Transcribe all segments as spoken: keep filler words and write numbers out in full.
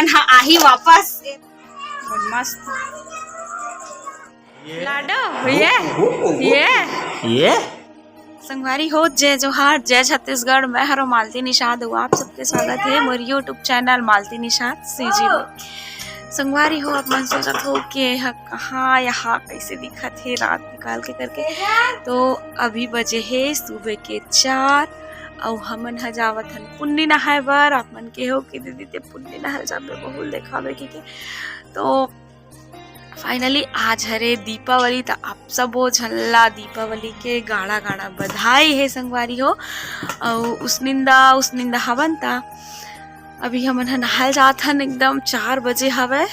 हाँ, आही वापस। मस्त। लाडो, ये, ये। संगवारी हो, जय जोहार, जय छत्तीसगढ़। मैं हरो मालती निषाद हूँ, आप सबके स्वागत है मोर YouTube चैनल मालती निषाद सीजी में। संगवारी हो, आप मन सोचत हो कि यह कहाँ, यहाँ कैसे दिखत है रात निकाल के करके। तो अभी बजे है सुबह के चार, अउ हमन ह जावत हन पुन्नी नहाए बर। आप मन के हो कि दीदी ते पुन्नी नहाए जाबे, बहुत देखाबे के, के। तो फाइनली आज हरे दीपावली, त आप सबो झन ला दीपावली के गाड़ा गाड़ा बधाई हे संगवारी हो। अउ उसनिंदा, उसनिंदा हवन त अभी हमन ह नहाए जात हन, एकदम चार बजे हवय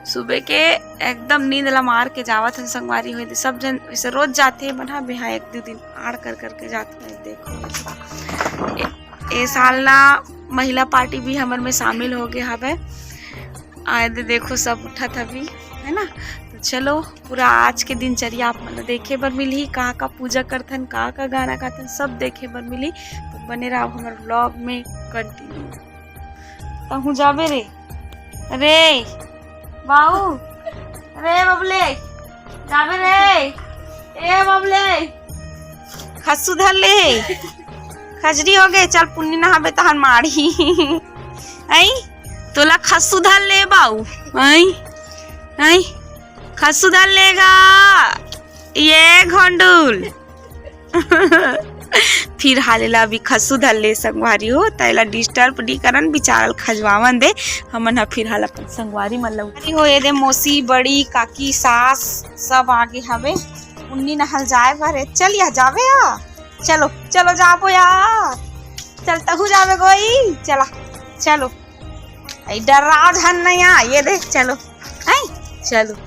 सुबह के, एकदम नींद ला मार के जावत हन संगवारी हो। सब जन वैसे रोज जाथे, मन ह बिहान एक दू दिन आड़ कर करके जात हन। देखो ए, ए साल ना महिला पार्टी भी हमर में शामिल हो गए हवय। आए दे देखो सब उठत हवी, है ना। तो चलो पूरा आज के दिनचर्या आप मन ल देखे बर मिलही, का का पूजा करथन, का का गाना गाथन, सब देखे बर मिलही। तो बने रहो हमर vlog में continue। तहूँ जाबे रे, रे बाऊ, रे बबले, जाबे रे, ए बबले, खस्सू धर ले हे, खजरी हो गए, चल पुन्नी नहाबे तहन माड़ी। आई तोला खस्सू धर ले बाऊ, आई, आई खस्सू धर लेगा ये घोंडुल। फिर हाले ला अभी खस्सू धर ले संगवारी हो, त एला disturb नी करन, बिचारल खजवावन दे। हमन ह फिर हाल अपन संगवारी मन ला उठारी हो, ये दे मौसी, बड़ी, काकी, सास सब आगे हवे पुन्नी नहल जाए बर। चल या जावे या, चलो चलो जाबो या, चल तहू जावे गोई, चला चलो। आई डर्रा झन नइ आ, ये दे चलो, आई चलो।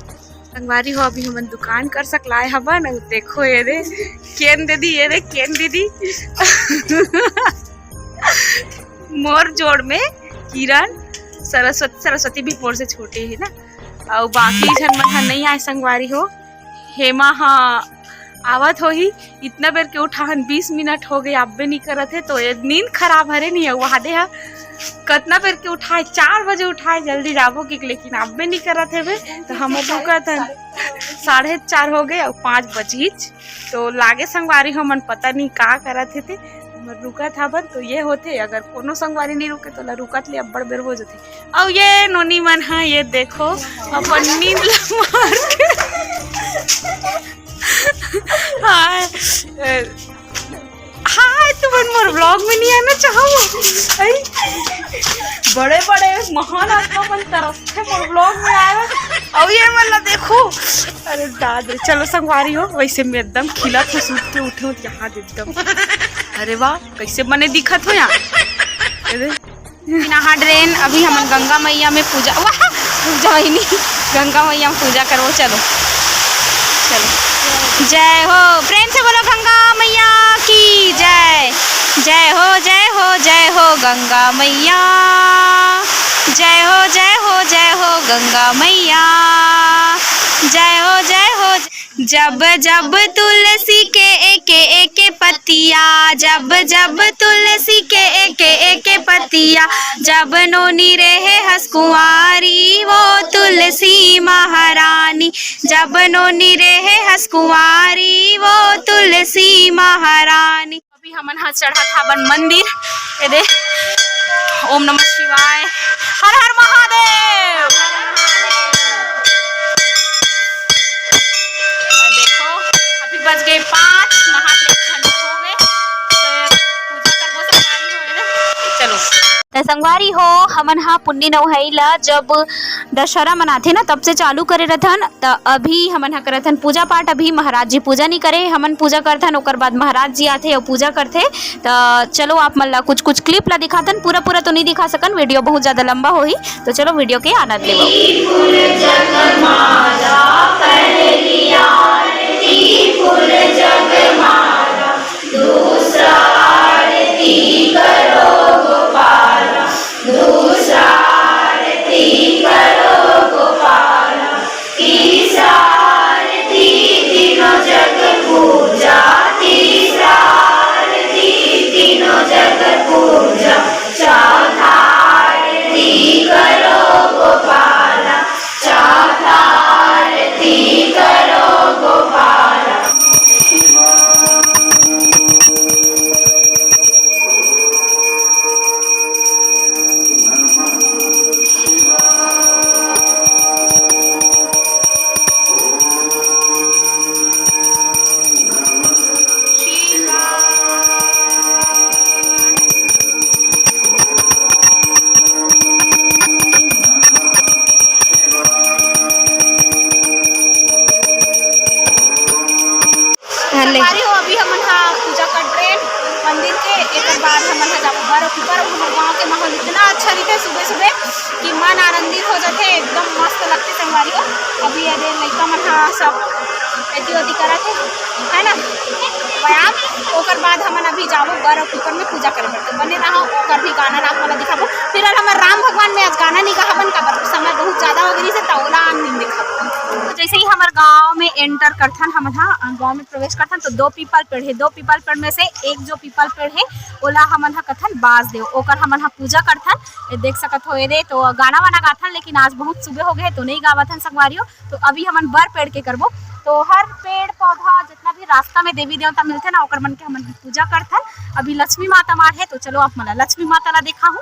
संगवारी हो, अभी हमन दुकान कर सकलाए हवन। अउ देखो ये रे केन दीदी, ये रे केन दीदी। मोर जोड़ में किरण, सरस्वती, सरस्वती भी मोर से छोटे हे ना। अउ बाकी झन मन ह नइ आए संगवारी हो। हेमा ह आवत होही, इतना बेर के उठाहन, बीस मिनट हो गए, अब्बे नी करत हे। तो ये नींद खराब हरे नी, अउ वादे ह कतना बेर के उठाए, चार बजे उठाए, जल्दी जाबो कि, लेकिन अब्बे नी करत हे बे। तो हमर रुकत हन, साढ़े चार हो गए अउ पाँच बजहीच। तो लागे संगवारी हो मन पता नी का करत हे ते, हमर रुकत हवन। तो ये होथे, अगर कोनो संगवारी नी रुके तो ला रुकत ले अब्बड़ बेर हो जथे। अउ ये नोनी मन ह, ये देखो अपन नींद ला मार के। हाय, ए, हाय, तुमन मोर vlog में नहीं आना चाहो? आई, बड़े बड़े महान आत्मा मन तरस के मोर vlog में आए हो। अउ ये मन ला देखो, अरे दाद रे, चलो संगवारी हो, वैसे मैं एकदम खिला था सूत के उठे हूँ यहाँ दे एकदम। अरे वाह, कैसे बने दिखत हो यहाँ। अरे नहा ड्रेन, अभी हमन गंगा मैया में पूजा, वाह, पूजा ही नहीं, गंगा मैया में पूजा करबो। चलो, चलो, जय हो, प्रेम से बोलो गंगा मैया की जय। जय हो, जय हो, जय हो गंगा मैया, जय हो, जय हो, जय हो गंगा मैया, जय हो, जय हो। जब जब तुलसी के एक एक पत्तिया, जब जब तुलसी के एक एक पत्तिया, जब नोनी रहे हस कुंवारी वो तुलसी महारानी, जब नोनी रहे हस कुंवारी वो तुलसी महारानी। अभी हमन ह चढ़त हावन मंदिर। ये दे, ओम नमः शिवाय, हर हर महादेव। देखो, अभी बज गए पाँच, नहा के एक घंटा हो गए। तो पूजा करबो संगवारी हो, है ना? चलो। त संगवारी हो, हमन ह पुन्नी नौहई ला जब दशहरा मनाथे ना, तब से चालू करे रथन। त अभी हमन ह करत हन पूजा पाठ। अभी महाराज जी पूजा नहीं करे, हमन पूजा करथन, ओकर बाद महाराज जी आथे अउ पूजा करथे। त चलो, आप मन ला कुछ कुछ clip ला दिखाथन, पूरा पूरा तो नहीं दिखा सकन, video बहुत ज्यादा लंबा होही। तो चलो, video के आनंद लेवो। फूल जगमाला, पहली आरती फूल जगमाला, दूसरा आरती करो गोपाला, दूसरा आरती करो गोपाला, तीसरा आरती तीनों जग पूजा, तीसरा आरती तीनों जग पूजा, चौथा आरती करो लगथे सुबह सुबह कि मन आनंदित हो जाथे, एकदम मस्त लगथे संगवारी हो। अभी ये दे लइका मन ह सब एती ओती करत हे, है ना, व्यायाम। ओकर बाद हमन अभी जाबो बर अउ पीपर में पूजा करे बर। तो बने रहो, ओकर भी गाना ला आप मन ला दिखाबो। फिलहाल हमर राम भगवान में आज गाना नहीं गाहबन, काबर समय बहुत ज्यादा हो गई से, त ओला हम नहीं दिखाबो। तो जैसे ही हमर गांव में एंटर करथन, हमन ह गांव में प्रवेश करथन, तो दो पीपल पेड़ हे। दो पीपल पेड़ में से एक जो पीपल पेड़ हे, ओला हमन ह कथन बास देव, ओकर हमन ह पूजा करथन। ये देख सकत हो, ये दे तो गाना वाना गाथन, लेकिन आज बहुत सुबह हो गए हे, तो नहीं गावत हन संगवारी हो। तो अभी हमन बर पेड़ के करबो। तो हर पेड़ पौधा, जितना भी रास्ता में देवी देवता मिलथे ना, ओकर मन के हमन पूजा करथन। अभी लक्ष्मी माता मार हे, तो चलो आप मन ला लक्ष्मी माता ला दिखाहूँ।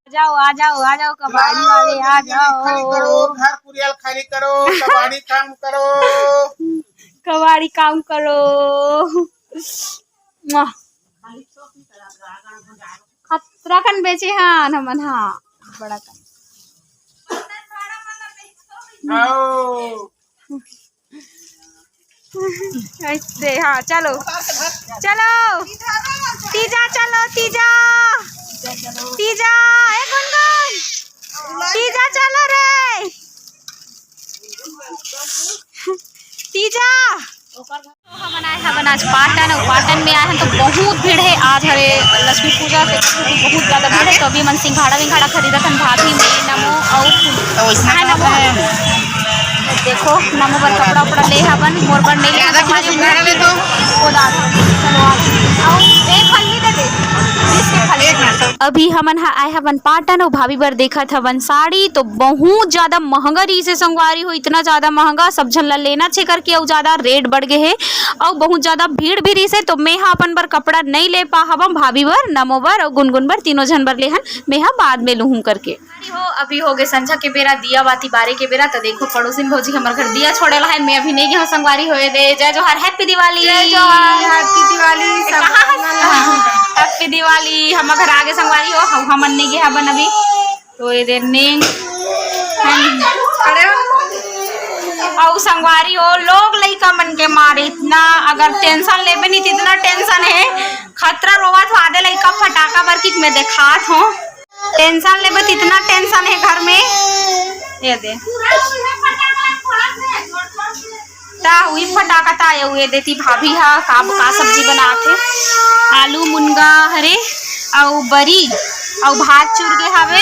आ जाओ, आ जाओ, आ जाओ, कबाड़ी वाले, आ जाओ। खाली करो, घर कुरियाल खाली करो, कबाड़ी काम करो। कबाड़ी काम करो। मुआ। खतरा कन बेचे हन हमन, हाँ, बड़ा कन। आओ। ऐसे, हाँ, चलो, चलो, तीजा, चलो, तीजा, तीजा, ए गुनगुन, तीजा, चलो रे, तीजा। तो हमन आए हवन आज पाटन, अउ पाटन में आए हन तो बहुत भीड़ हे। आज हरे लक्ष्मी पूजा, तो बहुत ज्यादा भीड़ हे। तो अभी हमन सिंघाड़ा विंघाड़ा खरीदत हन, भाभी, मैं, नमो अउ फूल। तो वैसना हाय नमो। देखो, नमो बर कपड़ा उपड़ा ले हवन, मोर बर नहीं ले हवन, सिंघाड़ा ले तो। वो दादा, चलो आ। अउ एक फल्ली दे दे, बीस के फल्ली। अभी हमन ह आए हवन पाटन, अउ भाभी बर देखत हवन साड़ी, तो बहुत ज्यादा महंगा रहिस हे संगवारी हो, इतना ज्यादा महंगा, सब झन ला लेना छे करके, अउ ज्यादा रेट बढ़ गए हे। अउ बहुत ज्यादा भीड़ भी रहिस हे, तो मैं ह अपन बर कपड़ा नइ ले पा हवं, भाभी बर, नमो बर अउ गुनगुन बर, तीनों झन बर लेहन, मैं ह बाद में लुहूं करके। हो, अभी हो गए संझा के बेरा, दिया बाती बारे के बेरा। तो देखो, पड़ोसिन भौजी हमर घर दिया छोड़े ला हे, मैं अभी नहीं गए हूँ संगवारी हो। ये दे, जय जोहार, हैप्पी दिवाली। जय जोहार, हैप्पी दिवाली, सब कहाँ हस? हैप्पी दिवाली, हमर घर आगे संगवारी हो, हम, हमन नहीं गए हवन अभी। तो ये दे नेंग। अरे, अउ संगवारी हो, लोग लइका मन के मारे इतना अगर टेंशन लेबे नहीं, तो इतना टेंशन हे, खतरा रोवत हो आधे लइका फटाका बर कि मैं देखात हो। टेंशन लेबे तो इतना टेंशन हे घर में। ये दे। ता उही फटाका ता ये हुए देती भाभी हा का, का सब्जी बनात हे। आलू मुनगा हरे, अउ बरी, अउ भात चुर गे हवे,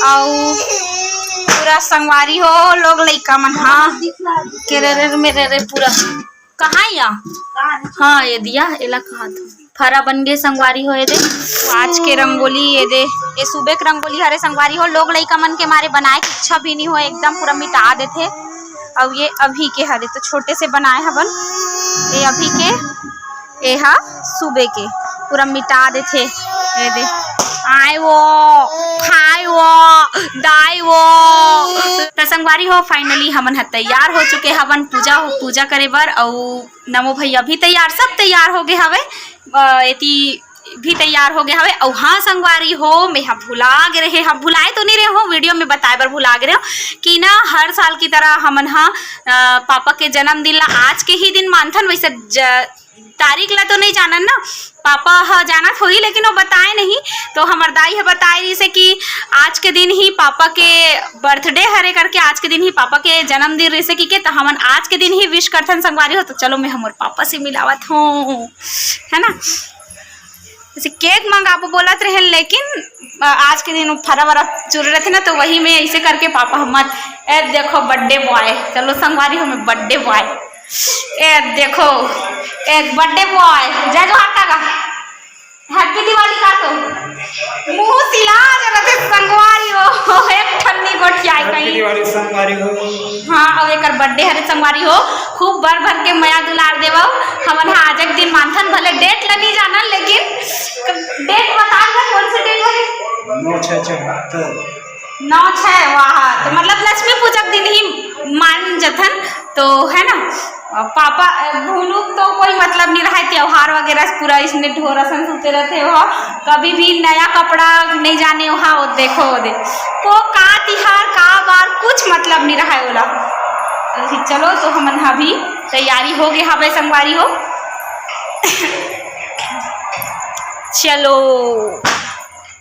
अउ पूरा संगवारी हो लोग लइका मन हा। के रे रे मेरे रे पूरा। कहाँ या? हाँ, ये दिया, एला कहा था। फरा बन गे संगवारी हो, ये दे। आज के रंगोली, ये दे, ये सुबह के रंगोली हरे संगवारी हो। लोग लइका मन के मारे बनाए के इच्छा भी नहीं हो, एकदम पूरा मिटा देथे। अउ ये अभी के हरे, तो छोटे से बनाए हवन, ये अभी के, ये हा सुबह के, पूरा मिटा देथे। ये दे, आए वो, खाए वो, दाए वो। त संगवारी हो, finally हमन ह तैयार हो चुके हवन पूजा, पूजा करे बर। अउ नमो भैया भी तैयार, सब तैयार हो गए हवे। अ, एती भी तैयार हो गए हवे। अउ हाँ संगवारी हो, मैं ह भुला गे रहे, हम भुलाए तो नहीं रहे हो, video में बताए बर भुला गे रहे हो कि ना हर साल की तरह हमन ह, अ, पापा के जन्मदिन ला आज के ही दिन मानथन। वैसे ज-, तारीख ला तो नहीं जानन ना, पापा ह जानत होही, लेकिन वो बताए नहीं। तो हमर दाई ह बताए रहिसे कि आज के दिन ही पापा के birthday हरे करके, आज के दिन ही पापा के जन्मदिन रहिसे कि के, तो हमन आज के दिन ही wish करथन संगवारी हो। तो चलो, मैं हमर पापा से मिलावत हूँ, है ना। जैसे cake मंगाबो बोलत रहे, लेकिन, अ, आज के दिन वो फरा वरा चुर रहे थे ना, तो वही में ऐसे करके पापा हमर, ए देखो birthday boy, चलो संगवारी हो, मैं birthday boy, ए देखो, ए birthday boy, जय जोहार काका, happy दिवाली का तो मुंह सिला जरत हे संगवारी हो, एक ठन्नी गोठियाई happy कहीं। दिवाली संगवारी हो। हाँ, अउ एकर birthday हरे संगवारी हो, खूब भर भर के मया दुलार देवव। हमन हा आज एक दिन मानथन, भले date ल नहीं जानन, लेकिन date बता दे, कौन से date हरे? नौ छः चौहत्तर। नौ छः, वाह, तो मतलब लक्ष्मी पूजा के दिन ही मान जथन, तो है ना। अ, पापा, अ, भुलू तो कोई मतलब नहीं रहा है, त्योहार वगैरह से पूरा इसने ढोर असन सुते रहते हो, कभी भी नया कपड़ा नहीं जाने वहाँ, वो देखो, वो दे, को का तिहार, का बार, कुछ मतलब नहीं रहा है ओला। अभी चलो, तो हमन हा भी तैयारी हो गए हवे संगवारी हो। चलो,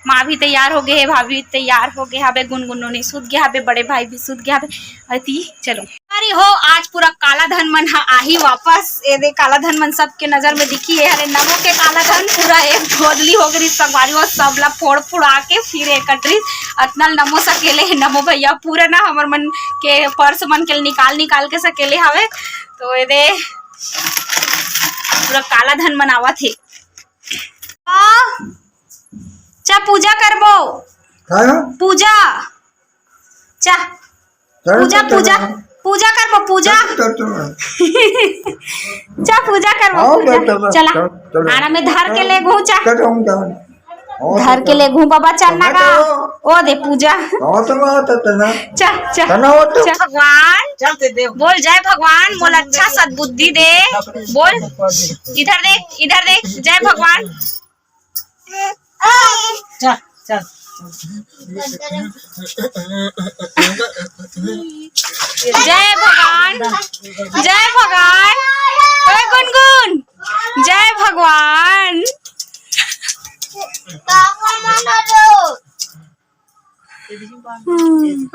माँ भी तैयार हो गए हे, भाभी तैयार हो गए हवे, गुनगुन नोनी सुत गया हवे, बड़े भाई भी सुत गया हवे। अति चलो, अरे हो, आज पूरा काला धन मन ह आही वापस। ये दे, काला धन मन सबके नजर में दिखी। ये हरे नमो के काला धन, पूरा एक गोदली हो गई संगवारी हो, सब ला फोड़ फुड़ा के फिर एकत्रित। अतना नमो सकेले हे, नमो भैया पूरा ना हमर मन के पर्स मन के निकाल निकाल के सकेले हवे। तो ये दे, पूरा काला धन मनावत हे। आ, चा पूजा करबो। का? पूजा। चा। चल, पूजा, चल, पूजा। चल। पूजा करबो, पूजा। चल, चल, चल। चा पूजा करबो, आओ, पूजा। चल, चल, चला। चल, चल। आना में धर के ले घू, चा। चल, हम जाओ। और धर के ले घू बाबा, चल ना मैं का। तो। ओ दे पूजा। और तो बात है, चल ना। चा, चा। चल ना, वो तो। चा। भगवान। चल ते देव। बोल, "जय भगवान, मोला अच्छा सद्बुद्धि दे।" बोल। इधर देख, इधर देख, "जय भगवान।" चल, चल। जय भगवान, जय भगवान। ओए गुनगुन, जय भगवान। हम्म।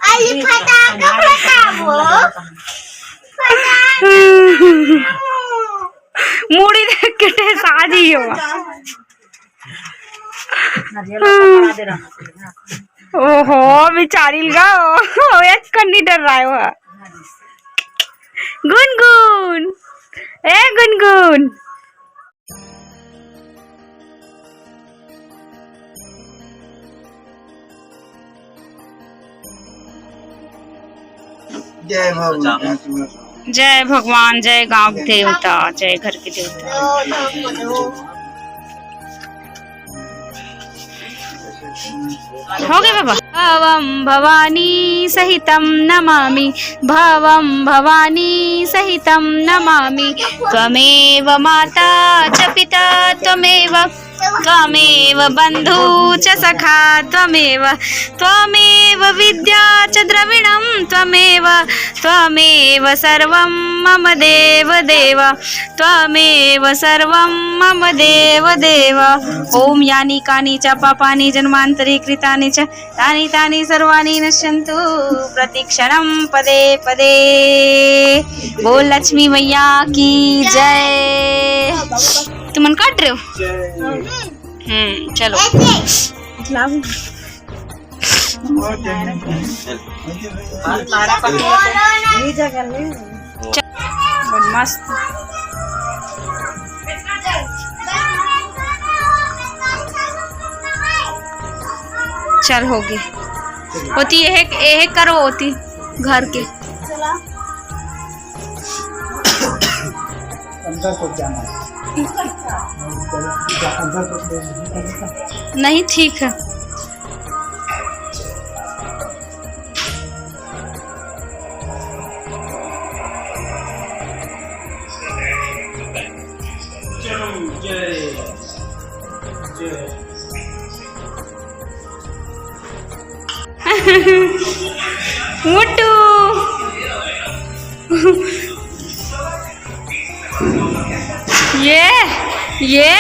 अरे फटाका फटाबो। मुड़ी देख के ठेसा जी हो। ओहो, बेचारी लगा हो। एक कन्नी डर रहा है वो। गुनगुन, ए गुनगुन। जय भगवान। जय भगवान, जय गांव के देवता, जय घर के देवता। हो गए बाबा। भवं भवानी सहितं नमामि, भवं भवानी सहितं नमामि। त्वमेव माता च पिता त्वमेव, त्वमेव बंधु च सखा त्वमेव, त्वमेव विद्या च द्रविणं त्वमेव, त्वमेव सर्वं मम देव देव, त्वमेव सर्वं मम देव देव। ओम यानि कानि च पापानि जन्मांतरे कृतानि च, तानि तानि सर्वाणि नश्यंतु प्रतिक्षणं पदे पदे। बोल लक्ष्मी मैया की जय। तुमन काट रहे हो? हम्म, चलो। ये जगह ले। चल, मस्त। चल, होगे। ओती, एहे, एहे करो ओती घर के। अंदर को जाना है। अंदर को नहीं, ठीक है। मोटू। ये, ये,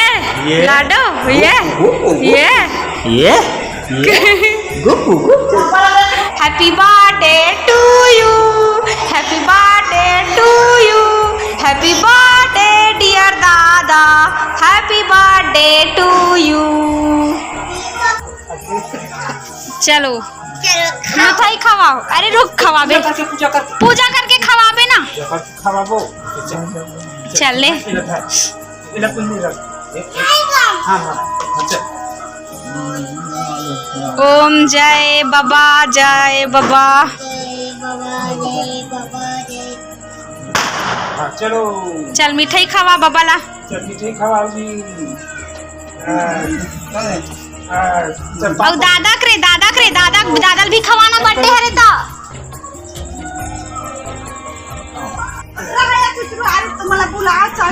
ये? लाडो, ये, गो, गो, गो, गो। ये। ये, ये। Guppu, Guppu. Happy birthday to you, happy birthday to you, happy birthday dear दादा, happy birthday to you। चलो, चलो, खाओ। मिठाई खवाओ। अरे रुक, खवाबे। पूजा करके, पूजा करके। पूजा करके खवाबे ना। पूजा करके खवाबो। चल ले। इला धर। इला कुल नहीं रख। हाँ, हाँ। अच्छा। ओम जय बाबा, जय बाबा। जय बाबा, जय बाबा, जय। हाँ, चलो। चल मिठाई खवा बाबा ला। चल मिठाई खवा जी। हाँ, हाँ, चल अउ पापा। दादा करे, दादा करे, दादा, दादा ल भी खवाना बर्थडे हरे त।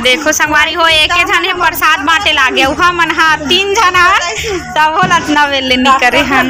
देखो संगवारी हो, एके झन हे प्रसाद बांटे लागे, उहा मन हा तीन झन हा, तब हो लतना बेले निकरे हन।